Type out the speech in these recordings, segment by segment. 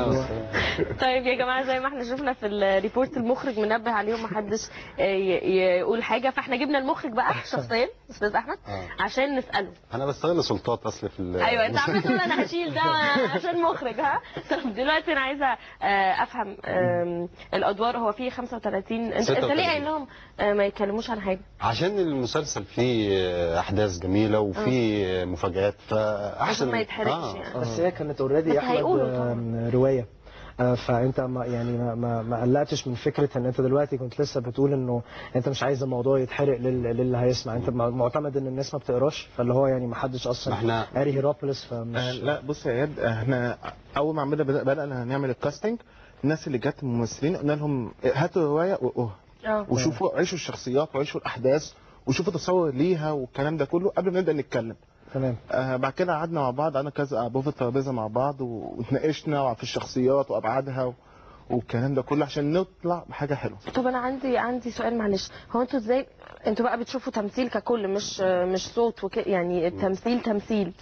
الموضوع. طيب يا جماعة، زي ما احنا شفنا في ال report المخرج منبه عليهم محدش يقول حاجة، فاحنا جبنا المخرج بقى شخصيا استاذ احمد عشان نساله. انا بستغل سلطات اصل في ايوه انت عمال تقول انا هشيل ده عشان مخرج. ها طب دلوقتي انا عايزه افهم الادوار. هو فيه 35، انت ليه قايل لهم ما يتكلموش عن حاجة؟ عشان المسلسل فيه احداث جميلة وفيه مفاجآت، فاحسن ما يتحرقش يعني. بس هي كانت already يا احمد رواية، فانت ما يعني ما قلقتش من فكرة ان انت دلوقتي كنت لسه بتقول انه انت مش عايز الموضوع يتحرق للي هيسمع، انت معتمد ان الناس ما بتقراش، فاللي هو يعني ما حدش اصلا قاري هيروبوليس فمش. لا بص يا اياد، احنا اول ما عملنا بدأنا نعمل ال casting، الناس اللي جت الممثلين قلنا لهم هاتوا الرواية واقروها وشوفوا، عيشوا الشخصيات وعيشوا الاحداث وشوفوا تصور ليها والكلام ده كله قبل ما نبدا نتكلم. تمام. بعد كده قعدنا مع بعض، قعدنا كذا بوف الترابيزة مع بعض واتناقشنا في الشخصيات وابعادها والكلام ده كله عشان نطلع بحاجة حلوة. طب انا عندي سؤال معلش، هو انتوا ازاي انتوا بقى بتشوفوا تمثيل ككل، مش صوت يعني التمثيل تمثيل؟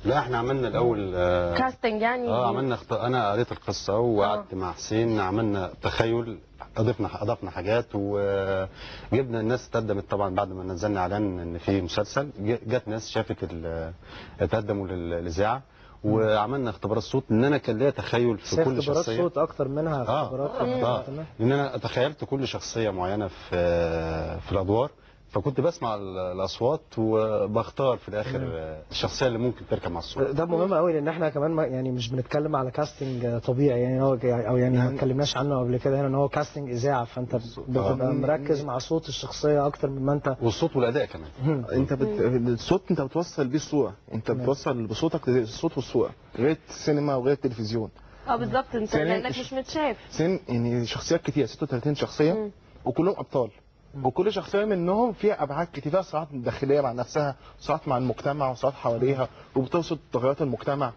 لا احنا عملنا الاول casting يعني. عملنا انا قريت القصة وقعدت مع حسين، عملنا تخيل، اضفنا حاجات وجبنا الناس تقدمت. طبعا بعد ما نزلنا اعلان ان في مسلسل، جت ناس شافت تقدموا للاذاعة، وعملنا اختبارات صوت. ان انا كان ليا تخيل في كل شخصية، اختبارات صوت اكتر منها اختبارات. لان انا تخيلت كل شخصية معينة في الادوار، فكنت بسمع الاصوات وبختار في الاخر الشخصية اللي ممكن تركب مع الصوت. ده مهم قوي، لان احنا كمان ما يعني مش بنتكلم على casting طبيعي يعني، هو او يعني ما اتكلمناش عنه قبل كده هنا، ان هو casting اذاعة، فانت بتبقى مركز مع صوت الشخصية اكتر مما انت، والصوت والاداء كمان. انت الصوت انت بتوصل بيه الصورة، انت بتوصل بصوتك الصوت والصورة، غير السينما وغير التلفزيون. بالظبط، انت لانك مش متشاف. يعني شخصيات كتير، 36 شخصية وكلهم ابطال، وكل شخصية منهم فيها ابعاد كتير، فيها صراعات داخلية مع نفسها، صراعات مع المجتمع، وصراعات حواليها، وبتوصل تغيرات المجتمع.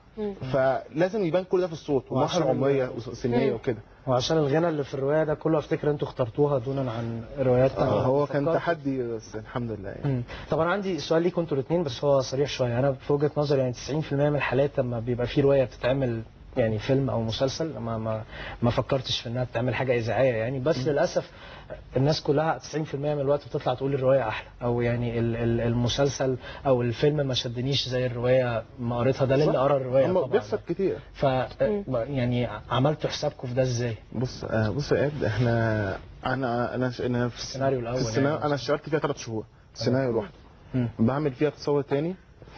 فلازم يبان كل ده في الصوت ومراحل عمرية وسنيه وكده. وعشان الغنى اللي في الرواية ده كله، افتكر انتوا اخترتوها دونا عن روايات ثانية. هو كان تحدي بس الحمد لله يعني. طب انا عندي سؤال ليكم انتوا الاثنين، بس هو صريح شوية. انا في وجهه نظري يعني 90% من الحالات لما بيبقى في رواية بتتعمل يعني فيلم او مسلسل، ما فكرتش في انها بتعمل حاجة اذاعية يعني، بس للاسف الناس كلها 90% من الوقت بتطلع تقول الرواية احلى، او يعني المسلسل او الفيلم ما شدنيش زي الرواية ما قريتها. ده للي قرا الرواية طبعا بيحصل كتير. ف يعني عملتوا حسابكم في ده ازاي؟ بص بص يا اياد، احنا انا انا انا في السيناريو الاول، السيناريو انا اشتغلت فيها 3 شهور السيناريو لوحده، بعمل فيها تصور تاني،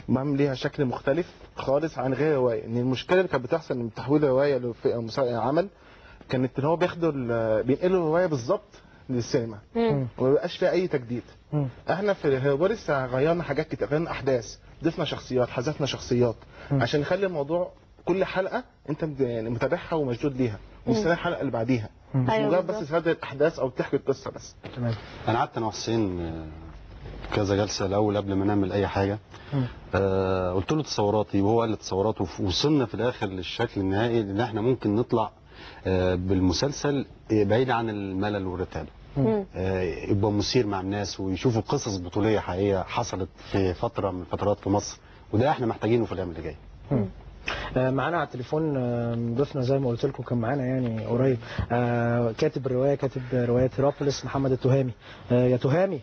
بعمل ليها شكل مختلف خالص عن غير رواية. ان المشكلة اللي كانت بتحصل من تحويل الرواية لعمل كانت ان هو بياخدوا بينقلوا الرواية بالظبط للسينما وما بيبقاش فيها اي تجديد. احنا في هيروبوليس غيرنا حاجات كتير، غيرنا احداث، ضفنا شخصيات، حذفنا شخصيات، عشان نخلي الموضوع كل حلقة انت يعني متابعها ومشدود ليها ومستني الحلقة اللي بعديها، مش مجرد بس تسرد الاحداث او تحكي القصة بس. تمام. انا قعدت انا وحسين كذا جلسه الاول قبل ما نعمل اي حاجة. قلت له تصوراتي وهو قال لي تصوراته، وصلنا في الاخر للشكل النهائي ان احنا ممكن نطلع بالمسلسل بعيد عن الملل والرتابه، يبقى مثير مع الناس ويشوفوا قصص بطوليه حقيقية حصلت في فترة من الفترات في مصر، وده احنا محتاجينه في الايام اللي جاية. معانا على التليفون ضيفنا زي ما قلت لكم كان معانا يعني قريب، كاتب الرواية، كاتب رواية هيروبوليس، محمد التهامي. يا تهامي.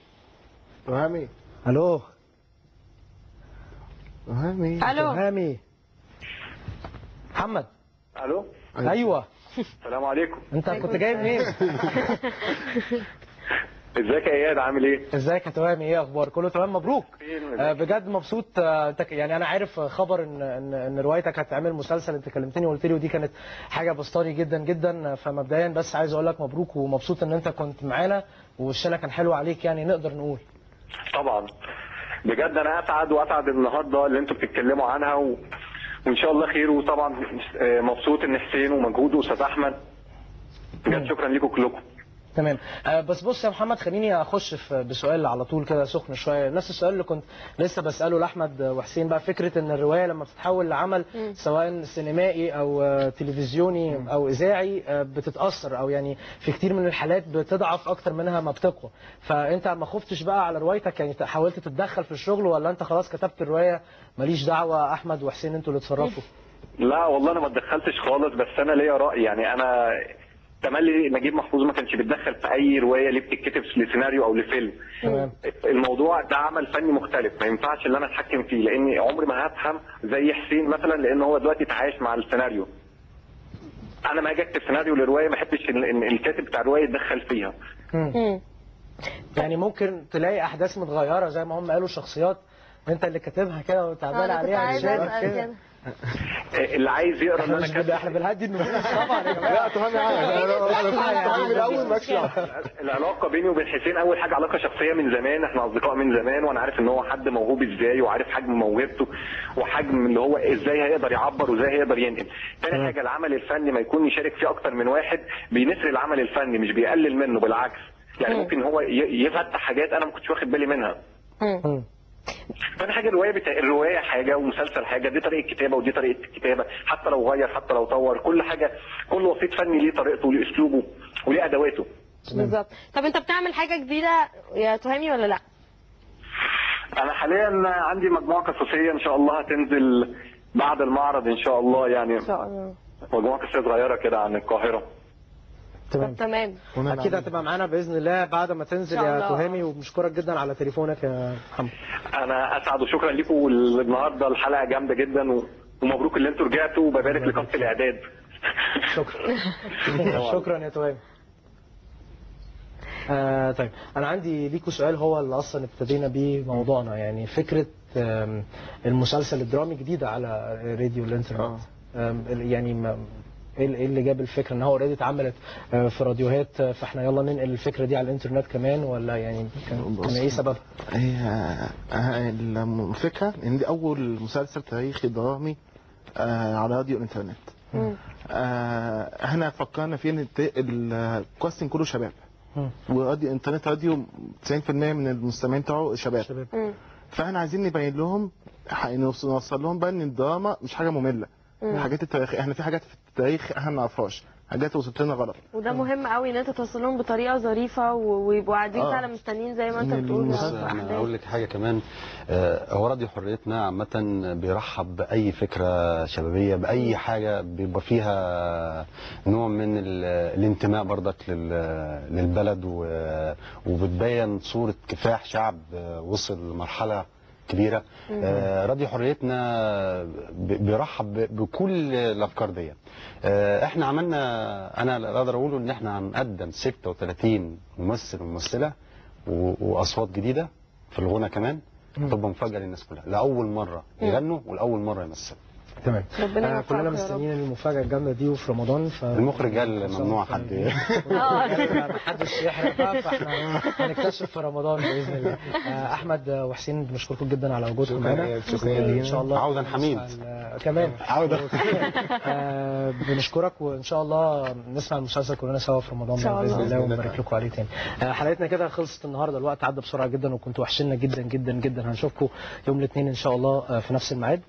تهامي. الو. تهامي. الو. تهامي. محمد. الو. ايوه. السلام عليكم. انت كنت جاي منين؟ ازيك يا اياد، عامل ايه؟ ازيك يا تهامي، ايه اخبار؟ كله تمام؟ مبروك. بجد مبسوط. يعني انا عارف خبر ان ان, إن روايتك هتعمل مسلسل، انت كلمتني وقلت لي، ودي كانت حاجة بسطاني جدا جدا. فمبدئيا بس عايز اقول لك مبروك، ومبسوط ان انت كنت معانا ووشنا كان حلو عليك يعني، نقدر نقول. طبعا بجد انا اسعد واسعد النهارده اللي انتوا بتتكلموا عنها وان شاء الله خير. وطبعا مبسوط ان حسين ومجهوده واستاذ احمد، بجد شكرا لكم كلكم. تمام. بس بص يا محمد، خليني اخش بسؤال على طول كده سخن شوية، نفس السؤال اللي كنت لسه بساله لاحمد وحسين بقى، فكرة ان الرواية لما بتتحول لعمل سواء سينمائي او تلفزيوني او اذاعي بتتاثر، او يعني في كتير من الحالات بتضعف اكتر منها ما بتقوى. فانت ما خفتش بقى على روايتك يعني، حاولت تتدخل في الشغل، ولا انت خلاص كتبت الرواية ماليش دعوه احمد وحسين انتوا اللي اتصرفوا؟ لا والله انا ما اتدخلتش خالص، بس انا ليا راي. يعني انا تملي نجيب محفوظ ما كانش بيتدخل في اي رواية ليه بتتكتب لسيناريو او لفيلم. تمام. الموضوع ده عمل فني مختلف، ما ينفعش اللي انا اتحكم فيه، لان عمري ما هفهم زي حسين مثلا، لان هو دلوقتي اتعايش مع السيناريو. انا ما اجي اكتب سيناريو لرواية ما احبش ان الكاتب بتاع الرواية يتدخل فيها. يعني ممكن تلاقي احداث متغيرة زي ما هم قالوا، شخصيات انت اللي كاتبها كده وتعبان عليها كده. اللي عايز يقرا اللي انا كاتبه احنا بنهدي النفوس طبعا يا جماعة. لا تهامي انا من الاول مالكش. العلاقة بيني وبين حسين اول حاجة علاقة شخصية من زمان، احنا اصدقاء من زمان، وانا عارف ان هو حد موهوب ازاي، وعارف حجم موهبته وحجم اللي هو ازاي هيقدر يعبر وازاي هيقدر ينقل. ثاني حاجة العمل الفني ما يكون يشارك فيه اكتر من واحد بينسر العمل الفني، مش بيقلل منه، بالعكس. يعني ممكن هو يفتح حاجات انا ما كنتش واخد بالي منها. ثاني حاجة الرواية حاجة ومسلسل حاجة، دي طريقه كتابه ودي طريقه كتابه، حتى لو غير حتى لو طور، كل حاجة كل وسيط فني ليه طريقته وليه اسلوبه وليه ادواته. بالظبط. طب انت بتعمل حاجة جديدة يا تهامي ولا لا؟ انا حاليا عندي مجموعة قصصية ان شاء الله هتنزل بعد المعرض ان شاء الله، يعني ان شاء الله مجموعة قصصية صغيرة كده عن القاهرة. تمام تمام. اكيد هتبقى معانا باذن الله بعد ما تنزل يا تهامي، وبنشكرك جدا على تليفونك يا محمد. انا اسعد وشكرا لكم، والنهارده الحلقة جامدة جدا، ومبروك اللي انتوا رجعتوا، وببارك لكافة الاعداد. شكرا. شكرا يا تهامي. طيب انا عندي ليكوا سؤال هو اللي اصلا ابتدينا بيه موضوعنا، يعني فكرة المسلسل الدرامي جديدة على راديو الانترنت. يعني ايه اللي جاب الفكرة ان هو already اتعملت في راديوهات، فاحنا يلا ننقل الفكرة دي على الانترنت كمان، ولا يعني كان ايه سببها؟ هي الفكرة ان دي اول مسلسل تاريخي درامي على راديو الانترنت. احنا فكرنا فيه ان ال casting كله شباب، وراديو الانترنت راديو 90% من المستمعين بتاعه شباب. فاحنا عايزين نبين لهم، نوصل لهم بقى ان الدراما مش حاجة مملة. الحاجات التاريخية، احنا في حاجات في التاريخ احنا ما نعرفهاش، حاجات وصلت لنا غلط، وده مهم قوي ان انت توصل لهم بطريقة ظريفة ويبقوا قاعدين فعلا مستنيين زي ما انت بتقول. انا اقول لك حاجة كمان، هو راديو حريتنا عامة بيرحب باي فكرة شبابية، باي حاجة بيبقى فيها نوع من الانتماء برضك للبلد، وبتبين صوره كفاح شعب وصل لمرحلة كبيرة. راديو حريتنا بيرحب بكل الافكار دي. احنا عملنا، انا اقدر اقوله ان احنا هنقدم 36 ممثل وممثله واصوات جديدة في الغنى كمان، تبقى مفاجاة للناس كلها، لاول مرة يغنوا ولاول مرة يمثلوا. تمام. كلنا مستنيين المفاجأة الجامدة دي وفي رمضان. المخرج قال ممنوع حد محدش يحرق بقى، فاحنا هنكتشف في رمضان بإذن الله. أحمد وحسين بنشكركم جدا على وجودكم معانا. شكرا إن شاء الله. عودا حميد كمان عودا. بنشكرك، وإن شاء الله نسمع المسلسل كلنا سوا في رمضان بإذن الله، ونبارك لكم عليه تاني. حلقتنا كده خلصت النهارده، الوقت عدى بسرعة جدا، وكنتوا وحشنا جدا جدا جدا. هنشوفكم يوم الاثنين إن شاء الله في نفس الميعاد.